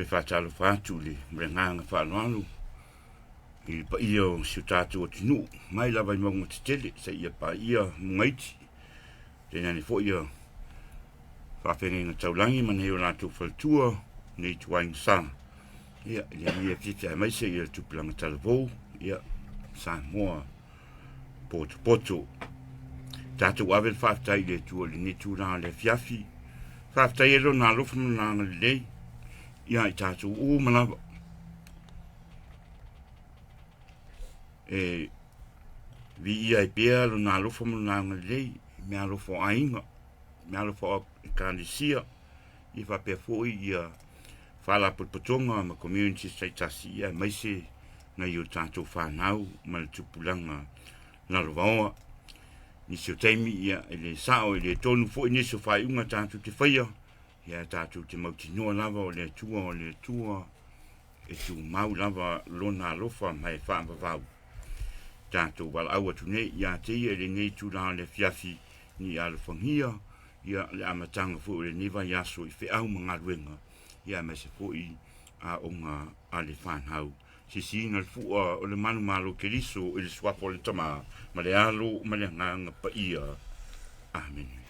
Toe faatalofa atu i le ma le agaga faaaloalo i le paia o si o tatou atunuu mai lava i mauga tetele seia paia Mugaiti, tainane foi ia faafeagaiga taulagi ma nai o latou faletua nei ituaiga sa. Ia, i lenei afiafi aemaise ia le tupulaga talavou, ia, Samoa potopoto. Tatou ave le faafetai i le Atua i lenei tulaga o le afiafi. Faafetai ai Lona alofa ma Lona agalelei ia i tatou uma lava. E viia ai pea Lona alofa ma Lona agalelei i meaalofa o aiga, meaalofa o ekalesia, ia faapea foi ia faalapotopotoga ma communities taitasi, ia aemaise nai o tatou fanau ma le tupulaga lalovaoa. Nisi o taimi, ia, e le sao, e le tonu foi nisi o faaiuga tatou te faia, ia tatou te mautinoa lava o le Atua, o le Atua e tumau lava lona alofa ma e faavavau. Tatou valaau atu nei ia te ia i lenei itula o le afiafi, ni alofagia ia le amataga foi o lenei vaiaso i feau ma galuega, ia aemaise foi aoga a le fanau. Sisiina le fua o le manumalo Keriso i le suafa o le Tama ma le Alo ma le Agaga Paia. Amene.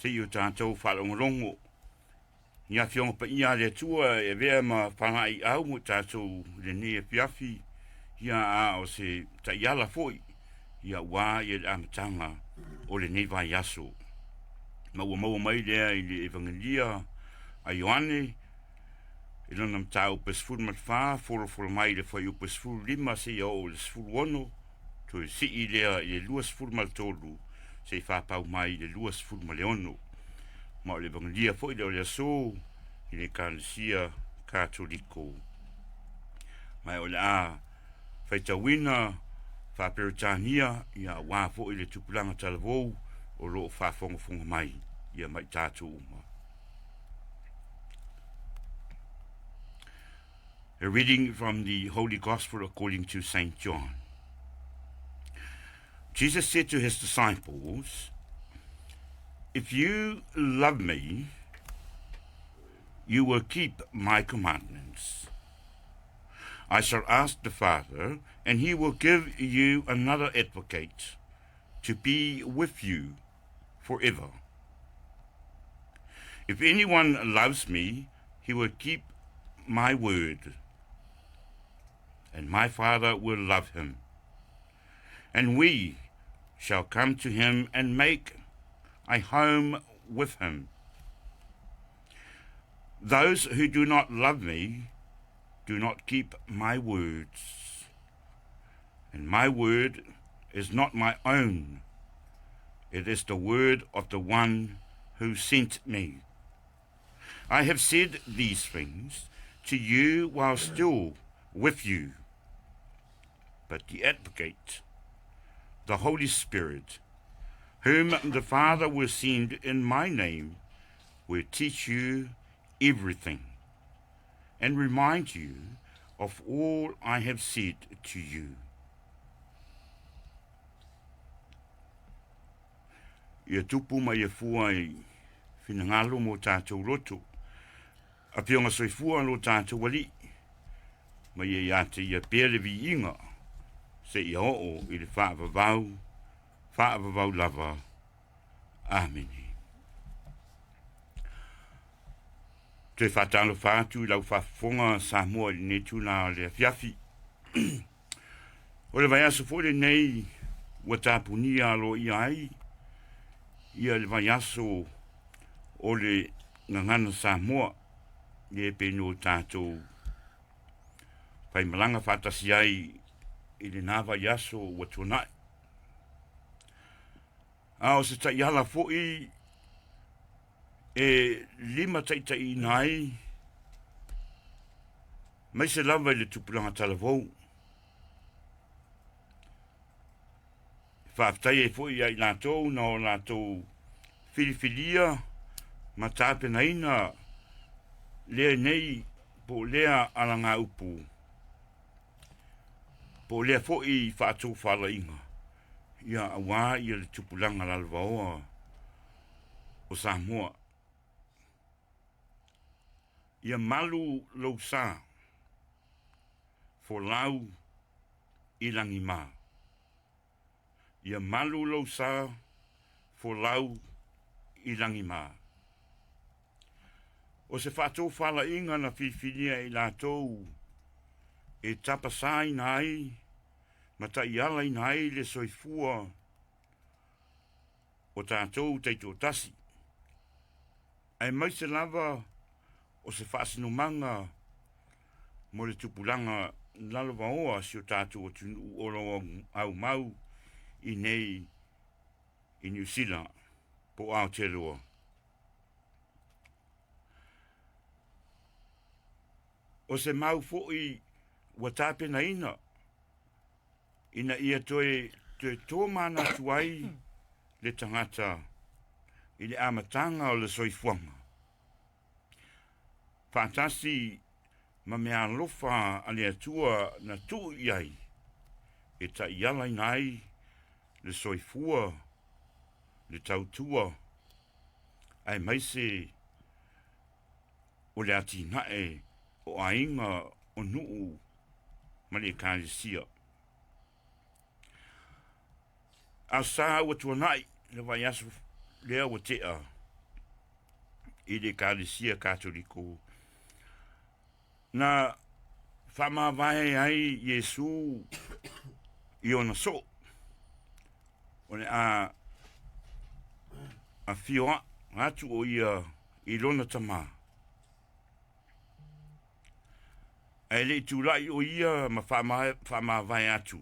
Se i o tatou faalogologo i afioga paia a le Atua e avea ma falaiau mo tatou i lenei afiafi, ia a o se taiala foi ia ua ia le amataga o lenei vaiaso. Ma ua maua mai lea i le Evagelia a Ioane i lona mataupu e 14, folafola mai i le fuaiupu e 15 seia oo i le 16, toe sii lea i le 23 seia faapau mai i le 26. Ma o le Evagelia foi lea o le aso i le Ekalesia Katoliko. Ma o le a faitauina faa-Peretania ia aua foi le tupulaga talavou o lo o faafogafoga mai ia ma i tatou uma. A reading from the Holy Gospel according to St. John. Jesus said to his disciples, If you love me, you will keep my commandments. I shall ask the Father, and he will give you another advocate to be with you forever. If anyone loves me, he will keep my word, and my Father will love him. And we shall come to him and make a home with him. Those who do not love me do not keep my words. And my word is not my own. It is the word of the one who sent me. I have said these things to you while still with you. But the Advocate, the Holy Spirit, whom the Father will send in my name, will teach you everything and remind you of all I have said to you. Ia tupu ma ia fua i finagalo mo tātou loto. Afioga soifua lo tātou Alii, ma ia ia te ia pea le viiga, seia oo i le faavavau, faavavau lava. Amene. Toe faatalofa atu i lau faafofoga Samoa i lenei tula o le afiafi. O le vaiaso foi lenei ua tapunia aloaia ai ia le vaiaso o le Gagana Samoa, lea e pei ona tatou faimalaga faatasi ai i lena vaiaso ua tuanai. A o se taiala foi e limataitaiina ai aemaise lava i le tupulaga talavou. E faafetai ai foi ia i latou na o latou filifilia ma tapenaina lea nei po o lea alagaupu, po o lea foi faatofalaiga, ia aua ia le tupulaga lalovaoa o Samoa. Ia malu lou sa, folau i lagima. Ia malu lou sa, folau i lagima. O se faatofalaiga na filifilia e i latou e tapasaina ai ma taialaina ai le soifua o tatou taitoatasi, aemaise lava o se faasinomaga mo le tupulaga lalovaoa si o tatou atunuu o lo o aumau i nei i Niu Sila po o Aotearoa. O se mau foi ua tapenaina ina ia toe toe tomanatu ai le tagata i le amataga o le soifuaga, faatasi ma meaalofa a le Atua na tuu i ai e taialaina ai le soifua, le tautua, aemaise o le atinae o aiga, o nuu ma le Ekalesia. A sa ua tuanai le vaiaso lea ua tea i le Ekalesia Katoliko, na faamavae ai Iesu i ona soo, o le a afio atu o ia i lona Tama. Ae le i tulai o ia ma faamavae atu,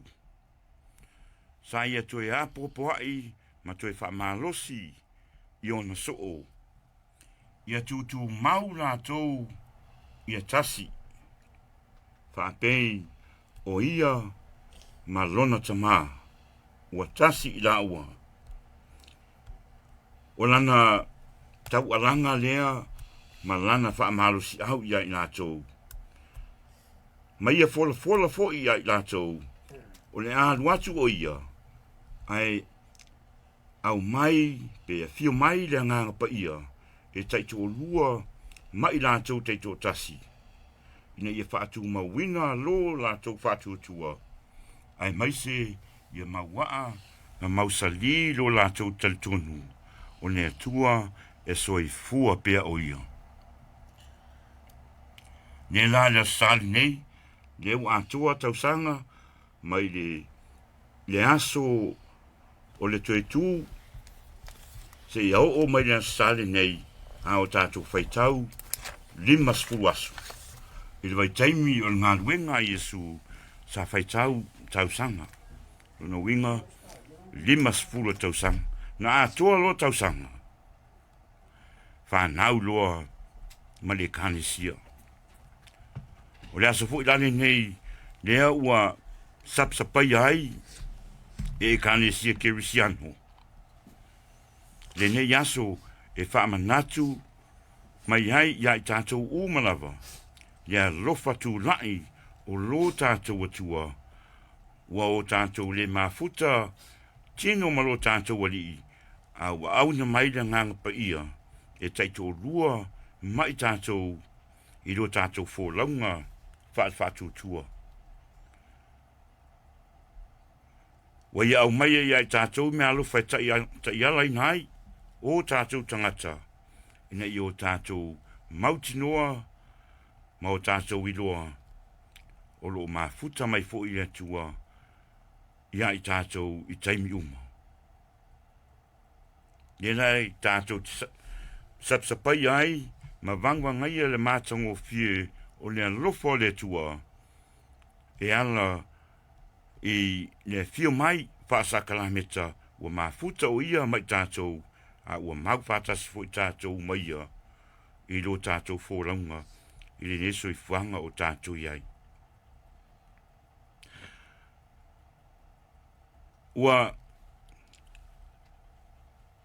sa ia toe apoapoai ma toe faamalosi i ona soo, ia tutumau latou ia tasi, faapei o ia ma lona Tama ua tasi i laua. O lana taualaga lea ma lana faamalosiau ia i latou, ma ia folafola foi ia i latou, o le a alu atu o ia Ae aumai pe afio mai le Agaga Paia e taitoalua ma i latou taitoatasi, ina ia faatumauina lo latou faatuatua, aemaise ia mauaa ma mausali lo latou talitonu o le Atua e soifua pea o Ia. Nei la le Aso Sa lenei, lea ua atoa tausaga mai le le aso o le toe tu seia oo mai le Aso Sa lenei, a o tatou faitau 50 aso. I le vaitaimi o le galuega a Iesu sa faitau tausaga, lona uiga 50 tausaga. Na atoa loa tausaga, fanau loa ma le Ekalesia. O le aso foi la lenei lea ua sapasapaia ai e Ekalesia Kerisiano lenei aso e faamanatu mai ai iā i tatou uma lava le alofa tulai o lo tatou Atua ua o tatou le mafuta tino ma lo tatou Alii a ua auina mai le Agaga Paia e taitoalua ma i tatou i lo tatou folauga faale-faatuatua. Ua ia aumaia ia i tatou meaalofa e taialaina ai o tatou tagata, ina ia o tatou mautinoa ma o tatou iloa o lo o mafuta mai foi le Atua ia i tatou i taimi uma. Lea la e tatou te sapasapaia ai ma vagavagaia le matagofie o le alofa o le Atua e ala i le afio mai faasakalameta ua mafuta o Ia ma i tatou, a ua mau faatasi foi tatou ma Ia i lo tatou folauga i lenei soifuaga o tatou i ai. Ua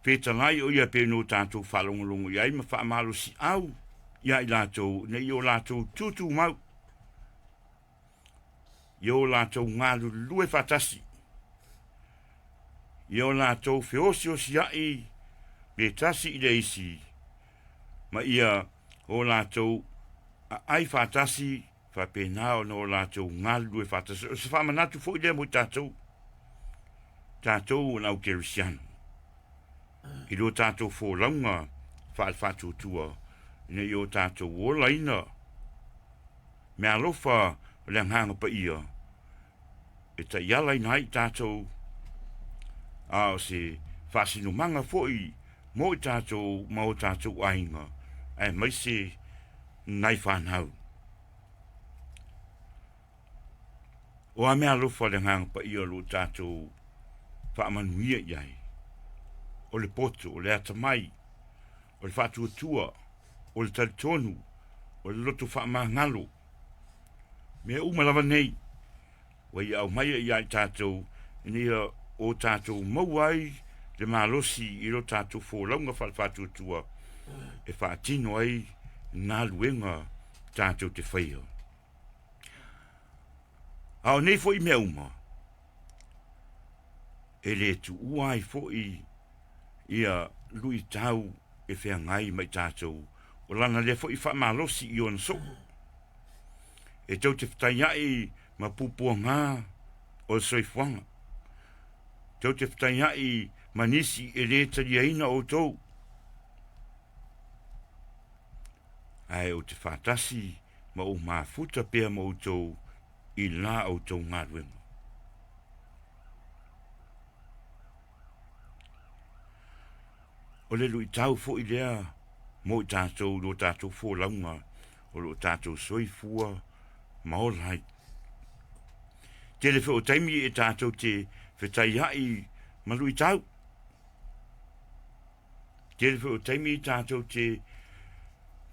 fetalai o ia pei no tatou faalogologo i ai ma faamalosiau iā i latou ina ia o latou tutumau, ia o latou galulue faatasi, ia o latou feosiosiaʻi le tasi i le isi, ma ia o latou aai faatasi faapena ona o latou galulue faatasi. O se faamanatu foi lea mo i tatou, tatou o le au kerisiano, i lo tatou folauga faale-faatuatua, ina ia o tatou olaina meaalofa o le Agaga Paia e taialaina ai i tatou, a o se faasinomaga foi mo i tatou ma o tatou aiga, aemaise nai fanau. O a meaalofa le Agaga Paia o lo o tatou faamanuia i ai, o le poto, o le atamai, o le faatuatua, o le talitonu, o le loto faamagalo, mea uma lava nei, ua ia aumaia ia i tatou ina ia o tatou maua ai le malosi i lo tatou folauga faale-faatuatua e faatino ai galuega tatou te faia. A o nei foi mea uma, e le tuua ai foi ia luitau e feagai ma i tatou, o lana lea foi faamalosi i ona soo. E tou te fetaiaʻi ma puapuagā o le soifuaga. Tou te fetaiaʻi ma nisi e lē taliaina outou. Ae ou te faatasi ma ou mafuta pea ma outou i la outou galuega. O le luitau foi lea mo i tatou i lo tatou folauga o lo o tatou soifua ma ola ai. Tele foi o taimi e tatou te fetaiaʻi ma luitau. Tele foi o taimi tatou te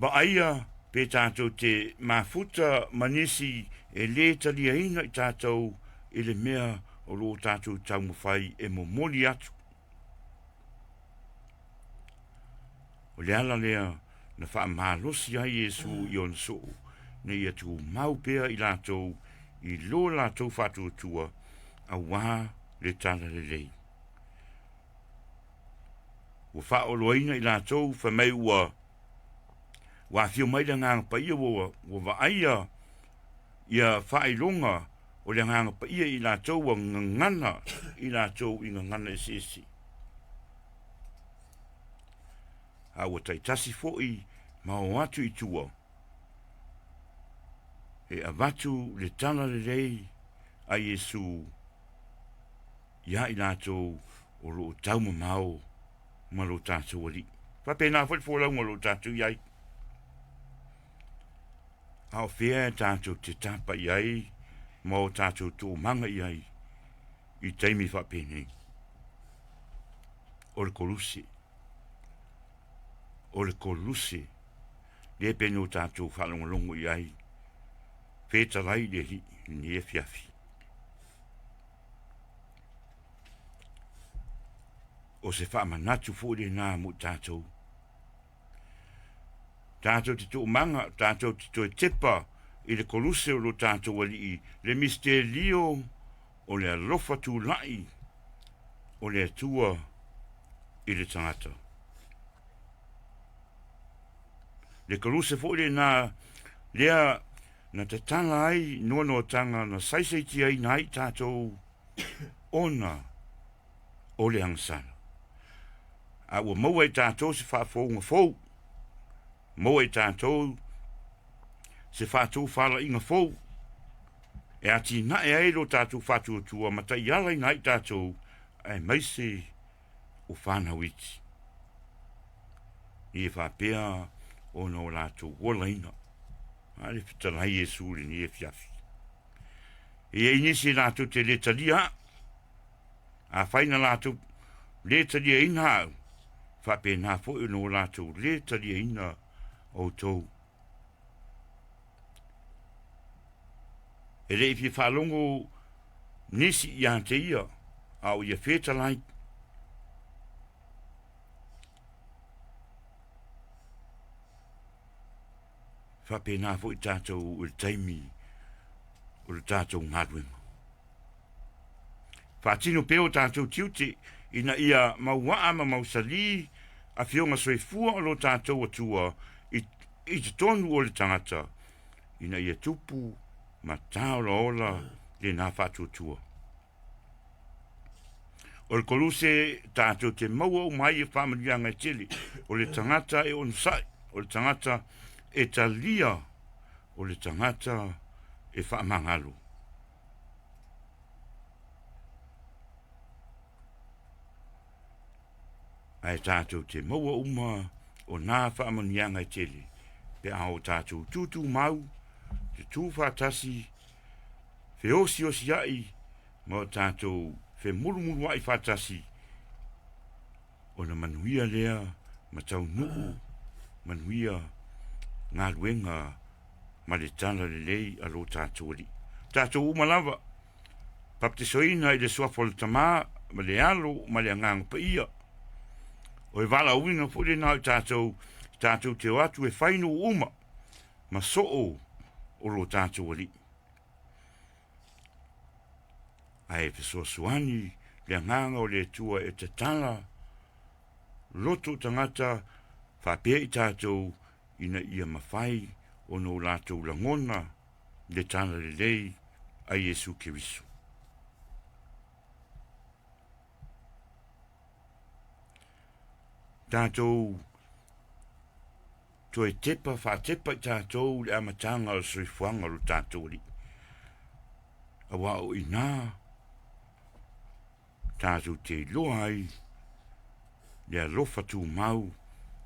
vaaia pe tatou te mafuta ma nisi e lē taliaina i tatou i le mea o lo o tatou taumafai e momoli atu. O le ala lea na faamalosi ai Iesu i ona soo, ina ia tumau pea i latou i lo latou faatuatua, auā le talalelei. Ua faaoloaina i latou fai mai ua ua afio mai le Agaga Paia ua ua vaaia ia faailoga o le Agaga Paia i latou ua gagana i latou i gagana eseese. A ua taitasi foi ma o atu i tua e avatu le tala lelei a Iesu iā i latou o lo o taumamao ma lo tatou Alii. Faapena foi le folauga o lo o tatou i ai. A o fea e tatou te tapa i ai ma o tatou toomaga i ai i taimi faapenei? O le koluse. O le koluse. Lea pei ona tatou faalogologo i ai. Fetalai i le Alii i lenei afiafi. O se faamanatu foi lena mo i tatou. Tatou te toomaga, tatou te toe tepa i le koluse o lo tatou Alii, le misitelio o le alofa tulai o le Atua i le tagata. Le koluse foi lena lea na tatala ai noanoatanga na saisaitiaina ai i tatou ona o le agasala. A ua maua e tatou se faafouga fou, maua e tatou se faatofalaiga fou e atinae ai lo tatou faatuatua ma taialaina ai tatou aemaise o fanau iti. Ia faapea ona o latou olaina. A le fetalai Iesu i lenei afiafi. E i ai nisi e latou te le talia au. Afai na latou le taliaina au, faapena foi ona o latou le taliaina outou. E le i fia faalogo nisi ia te ia, a o ia fetalai. Faapena foi tatou i le taimi o le tatou galuega. Faatino pea o tatou tiute ina ia mauaa ma mausali afioga soifua o lo tatou Atua i, i totonu o le tagata ina ia tupu ma tāolaola lena faatuatua. O le koluse tatou te maua uma ai e faamanuiaga e tele. O le tagata e onosai, o le tagata e talia, o le tagata e faamagalo. Ae tatou te maua uma o nā faamanuiaga e tele pe a o tatou tūtūmau, te tū faatasi, feosiosia'i ma o tatou femulumulua'i faatasi, ona manuia lea ma taunuu manuia galuega ma le tala lelei a lo tatou Alii. Tatou uma lava, baptisoina i le suafa o le Tama ma le Alo ma le Agaga Paia. O le valaauina foi lena o tatou, tatou te o atu e fai nuu uma ma soo o lo tatou Alii. Ae fesoasoani le Agaga o le Atua e tatala loto o tagata faapea i tatou ina ia mafai ona o latou lagona le tala lelei a Iesu Keriso. Tatou toe tepa faatepa i tatou le amataga o le soifuaga o lo tatou Alii. Aua o i ina tatou te iloa ai le alofa tumau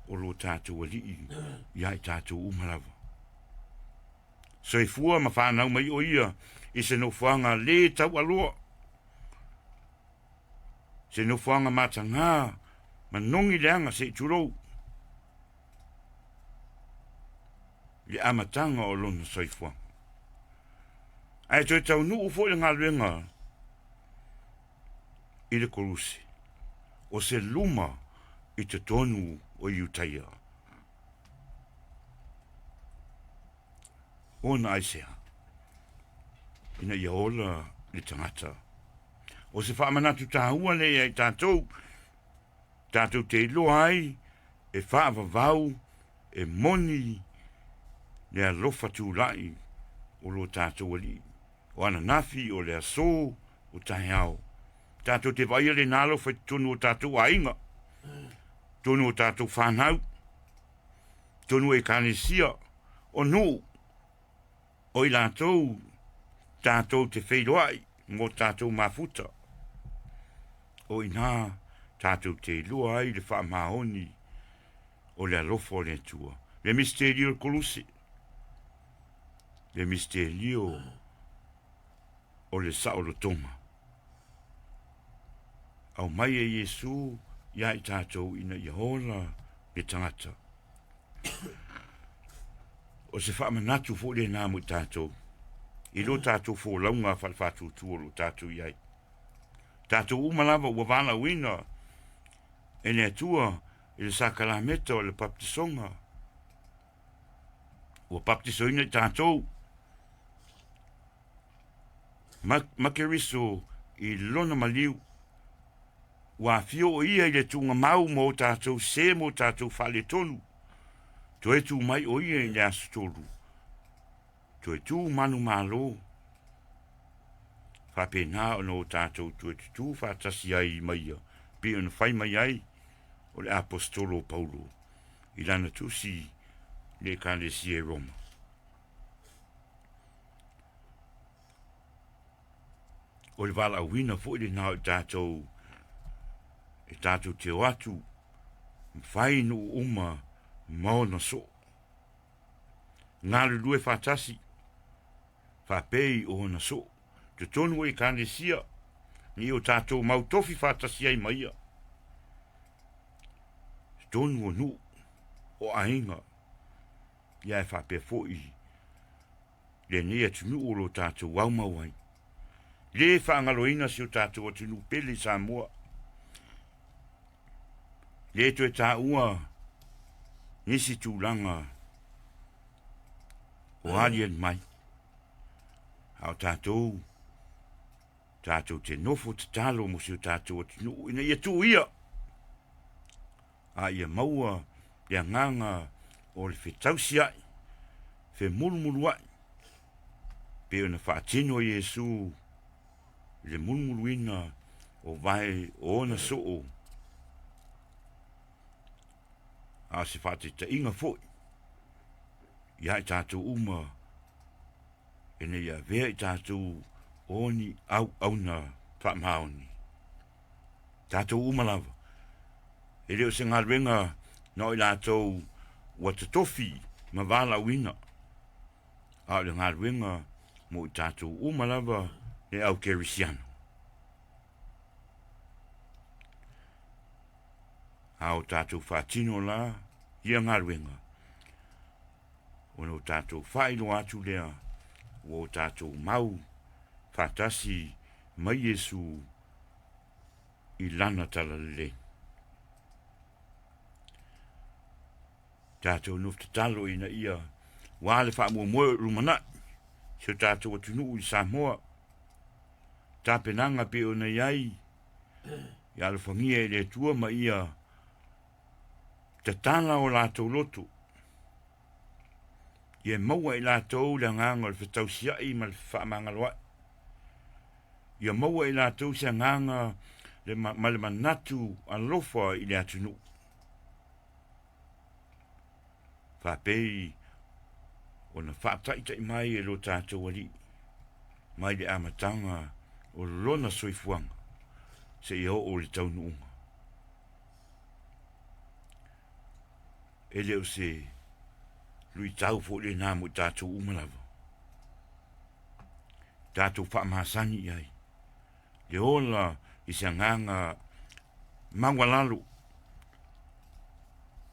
o lo tatou Alii ia i tatou uma lava. Soifua ma fanau mai o ia i se nofoaga lē taualoa, se nofoaga matagā manogi leaga se i tulou le amataga o lona soifuaga. Ae toe taunuu foi le galuega i le koluse, o se luma i totonu o Iutaia. Ona aisea? Ina ia ola le tagata. O se faamanatu taua lea ia i tatou. Tatou te iloa ai e faavavau e moni le alofa tulai o lo tatou Alii. O ananafi, o le aso, o taeao. Tatou te vaaia lena alofa i totonu o tatou aiga, totonu o tatou fanau, totonu o ekalesia, o nuu, o i latou tatou te feiloai mo tatou mafuta. O i ina tatou te iloa ai le faamaoni o le alofa o le Atua. Le misitelio o le Koluse, le misitelio o le saolotoga. Aumai e Iesu ia i tatou ina ia ola le tagata. O se faamanatu foi lena mo i tatou i lo tatou folauga faale-faatuatua o lo o tatou i ai. Tatou uma lava ua valaauina e le Atua i le sakalameta o le baptisoga. Ua baptisoina i tatou ma, ma Keriso i lona maliu. Ua afio o ia i le tuugamau mo tatou sē mo tatou faaletonu. Toe tu mai o ia i le aso tolu. Toe tu manumalo. Faapena ona o tatou toe tutū faatasi ai ma ia, pei ona fai mai ai o le Aposetolo o Paulo i lana tusi i le Ekalesia i Roma. O le valaauina foi lena o i tatou e tatou te o atu ma fai nuu uma ma ona soo. Galulue faatasi faapei o ona soo totonu o Ekalesia ni o tatou mau tofi faatasi ai ma ia. Totonu o nuu, o aiga, ia e faapea foi lenei atunuu o lo tatou aumau ai. Lē faagaloina si o tatou atunuu pele i Samoa. Lē toe taua nisi tulaga o aliali mai, a o tatou tatou te nofo tatalo mo si o tatou atunuu ina ia tuu ia a ia maua le agaga o le fetausia'i, femulumulua'i, pei ona faatino e Iesu i le mulumuluina o vae o ona soo, a o se faataitaiga foi ia i tatou uma ina ia avea i tatou o ni auauna faamaoni. Tatou uma lava. E le o se galuega na o i latou ua totofi ma valaauina, a o le galuega mo i tatou uma lava le au kerisiano. A o tatou faatino la ia galuega, ona o tatou faailoa atu lea ua o tatou mau faatasi ma Iesu i lana talalelei. Tatou nofo tatalo ina ia ua le faamoemoe o lumanai si o tatou atunuu i Samoa. Tapenaga pei ona i ai ia alofagia e le Atua ma ia tatala o latou loto ia maua e i latou le agaga o le fetausia'i ma le fefaamagaloa'i. Ia maua e i latou se agaga ma le manatu alofa i le atunuu. Faapei ona faata'ita'i mai e lo tatou Alii mai le amataga o lona soifuaga seia oo i le taunuuga. E le o se luitau foi lena mo i tatou uma lava. Tatou faamasani i ai le ola i se agaga maualalo,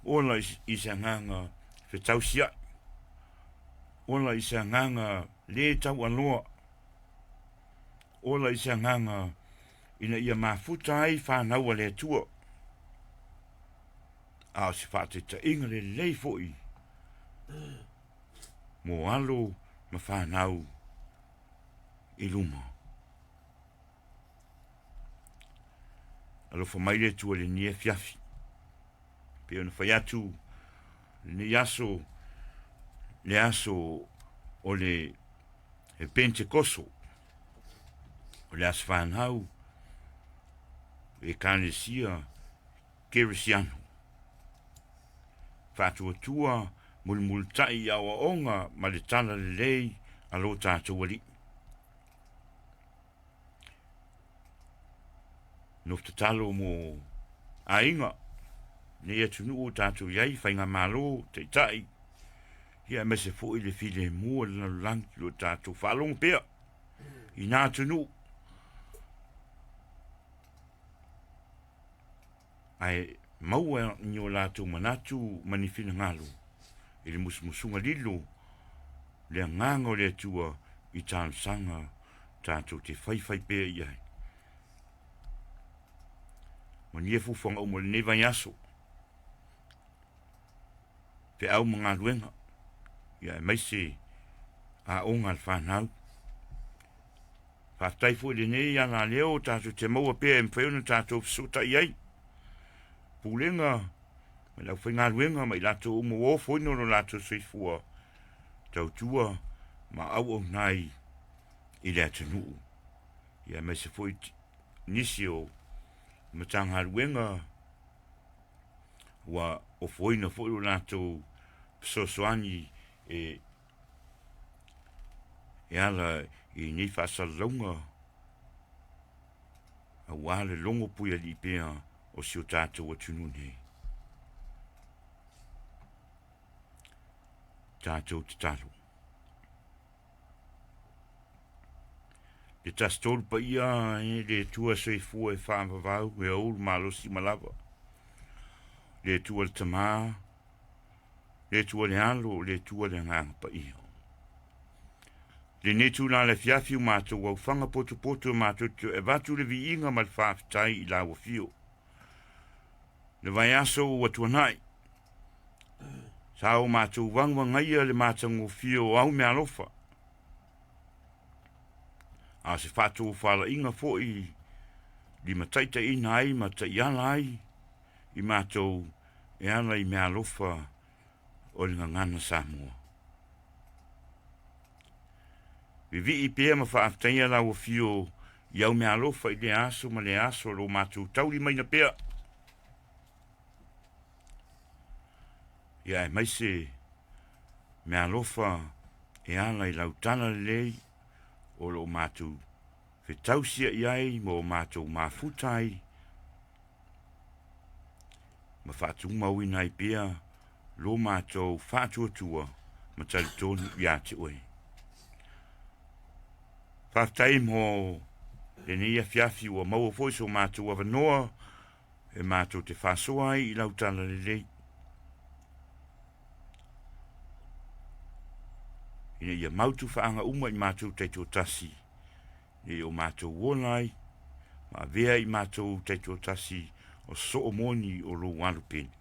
ola i se agaga fetausia'i, ola i se agaga lē taualoa, ola i se agaga ina ia mafuta ai fanau a le Atua. A o se faataitaiga lelei foi mo alo ma fanau i luma. Alofa mai le Atua i lenei afiafi. Pei ona fai atu lenei aso, le aso o le Pentekoso, o le aso fanau Ekalesia Kerisiano. Faatuatua mulimulitai i aoaoga ma le talalelei a lo tatou Alii. Nofo tatalo mo aiga, nei atunuu o tatou i ai, faigamalo, taitai, ia aemaise foi le filemu o le lalolagi o lo o tatou faalogo pea i na atunuu. Ae maua ni o latou manatu ma ni finagalo i le musumusuga lilo le agaga o le Atua i talosaga tatou te faifai pea i ai. Manuia fuafuaga uma o lenei vaiaso, feau ma galuega, ia aemaise aoga a le fanau. Faafetai foi i lenei alaleo tatou te maua pea e mafai ona tatou fesootai ai. Pulega ma le aufaigaluega ma i latou uma ua ofoina lo latou soifua tautua ma auauna ai i le atunuu. Ia aemaise foi nisi o Matagaluega ua ofoina foi lo latou fesoasoani e e ala i nei faasalalauga aua le logo puialii pea o si o tatou atunuu nei. Tatou tatalo. Le Tasetolu paia e le Atua soifua e faavavau e aulu malosi ma lava. Le Atua le Tama, le Atua le Alo, le Atua le Agaga Paia. Lenei tula le afiafi o matou aufaga potopoto e matou te toe avatu le viiga ma le faafetai i lau afio. Le vaiaso ua tuanai, sa o matou vagavagaia le matagofie o au meaalofa, a o se faatofalaiga foi limataitaiina ai ma taiala ai i matou e ala i meaalofa o le gagana Samoa. Vivii pea ma faafetaia lau afio i au meaalofa i lea aso ma lea aso lo matou taulimaina pea. Ia aemaise meaalofa e ala i lau talalelei o lo o matou fetausia i ai ma o matou mafuta ai ma faatumauina ai pea lo matou faatuatua ma talitonu ia te oe. Faafetai mo lenei afiafi ua maua foi so matou avanoa e matou te faasoa ai i lau talalelei. Ina ia mautu faaga uma i matou taitoatasi, ina ia o matou ola ai, ma avea i matou taitoatasi o soo moni o lou alo pele.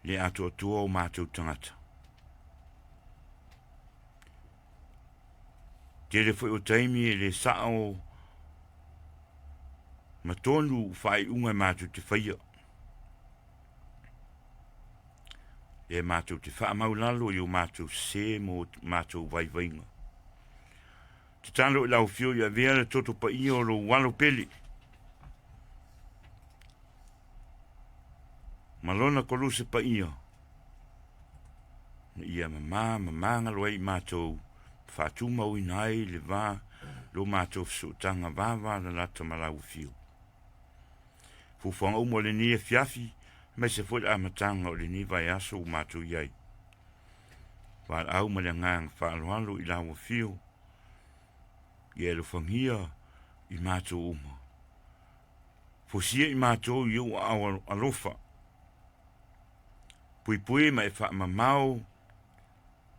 Le atoatoa o matou tagata. Tele foi o taimi e le sao ma tonu faaiuga e matou te faia. E matou te faamau lalo i o matou sese ma o matou vaivaiga. Tatalo i lau Afio i avea le toto paia o lou alo pele ma lona koluse paia ina ia mama ma magalo ai i matou faatumauina ai le va lo matou fesootaga vavalalata ma lau Afio. Fuafuaga uma o lenei afiafi, aemaise foi le amataga o lenei vaiaso ua matou i ai. Valaau ma le agaga faaaloalo i lau Afio, ia e alofagia i matou uma. Fosia i matou i ou aao alofa. Puipui ma e faamamao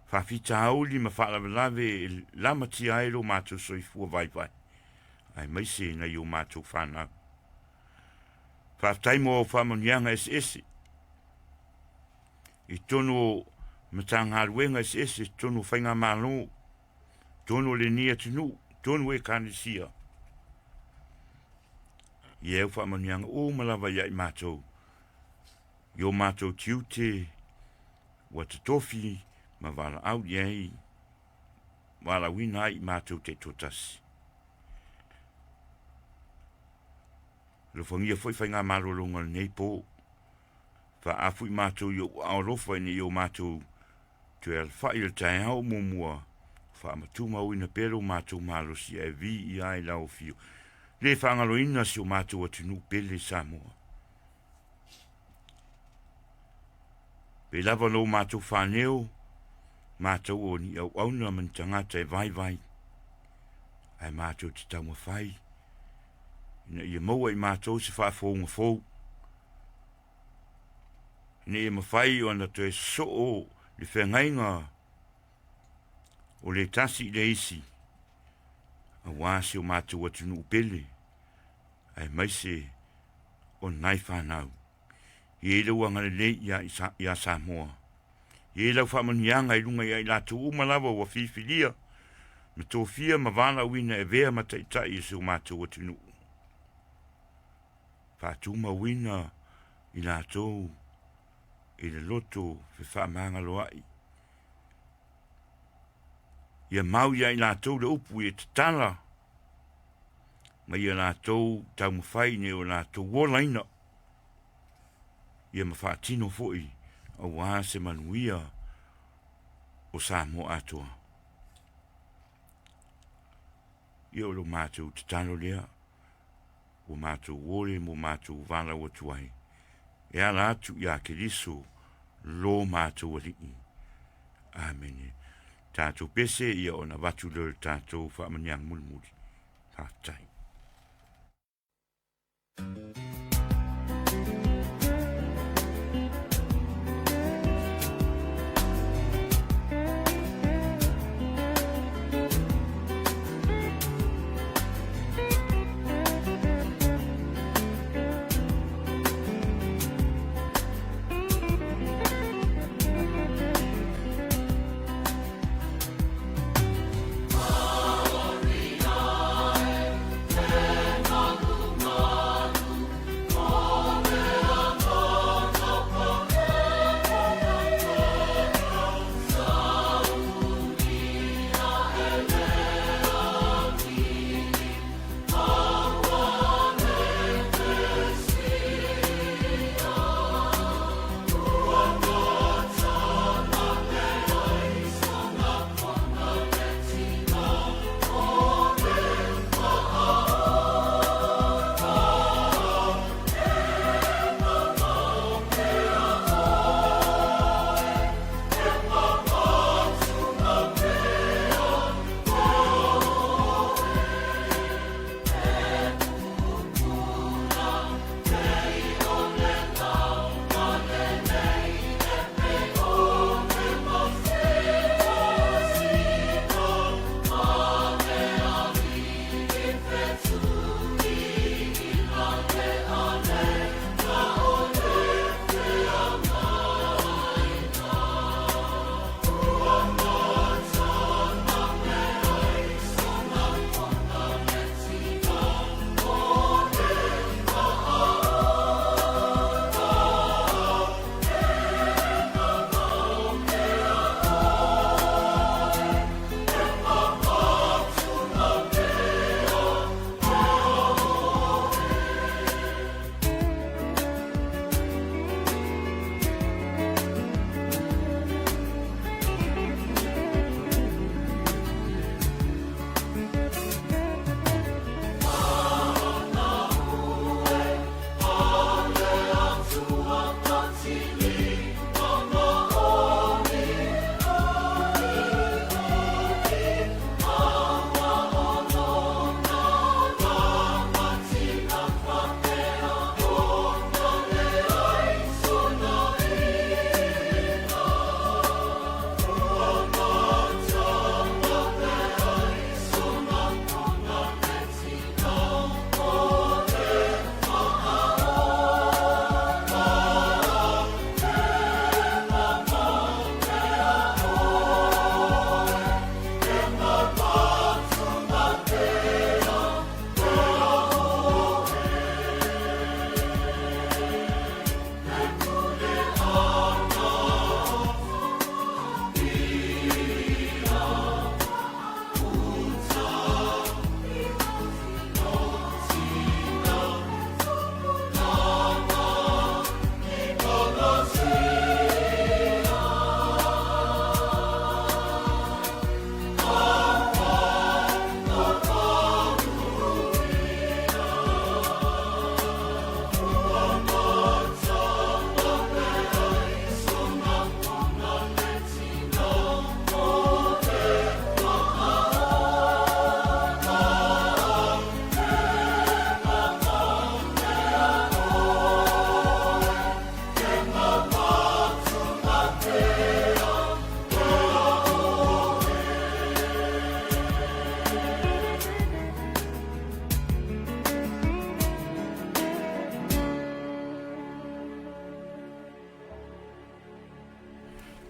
faafitauli ma faalavelave e lamatia ai lo matou soifua vaivai, aemaise nai o matou fanau. Faafetai mo au faamanuiaga eseese i totonu o Matagaluega eseese, i totonu o Faigamalo, totonu o lenei atunuu, totonu o Ekalesia. Ia au faamanuiaga uma lava ia i matou, i o matou tiute ua totofi ma valaau i ai, valaauina ai i matou taitoatasi. Alofagia foi faigamalologa o lenei po. Faaafu i matou i ou aao alofa ina ia o matou toe alafai i le taeao o muamua, faamatumauina pea lo matou malosi ae viia ai lau afio. Le faagaloina si o matou atunuu pele Samoa. Pei lava lo matou faneo, matou o ni auauna ma ni tagata e vaivai, ae matou te taumafai ina ia maua i matou se faafouga fou, ina ia mafai ona toe sosoo le feagaiga o le tasi i le isi, aua si o matou atunuu pele, aemaise o nai fanau. E i ai lou agalelei ia, ia Samoa. E i ai lau faamanuiaga i luga ia i latou uma lava ua filifilia ma tofia ma valaauina e avea ma taitai o si o matou atunuu. Faatumauina i latou i le loto fefaamagaloa'i. Ia mau ia i latou le upu ia tatala ma ia latou taumafai ina ia o latou olaina ia ma faatino foi aua se manuia o Samoa atoa. Ia o lo matou tatalo lea, ua matou ole ma ua matou valaau atu ai, e ala atu ia Keriso lo matou Alii. Amene. Tatou pese ia ona avatu lea o le tatou faamanuiaga mulimuli. Faafetai.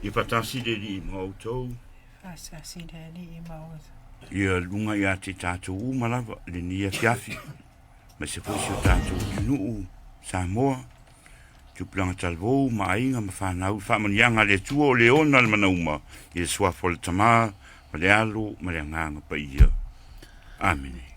Ia faatasi le Alii ma outou. Faatasi le Alii ma outou. Ia luga ia te tatou uma lava lenei afiafi, aemaise foi si o tatou atunuu Samoa, tupulaga talavou ma aiga ma fanau, i faamanuiaga a le Atua o le ona le manauma, i le suafa o le Tama ma le Alo ma le Agaga Paia. Amene.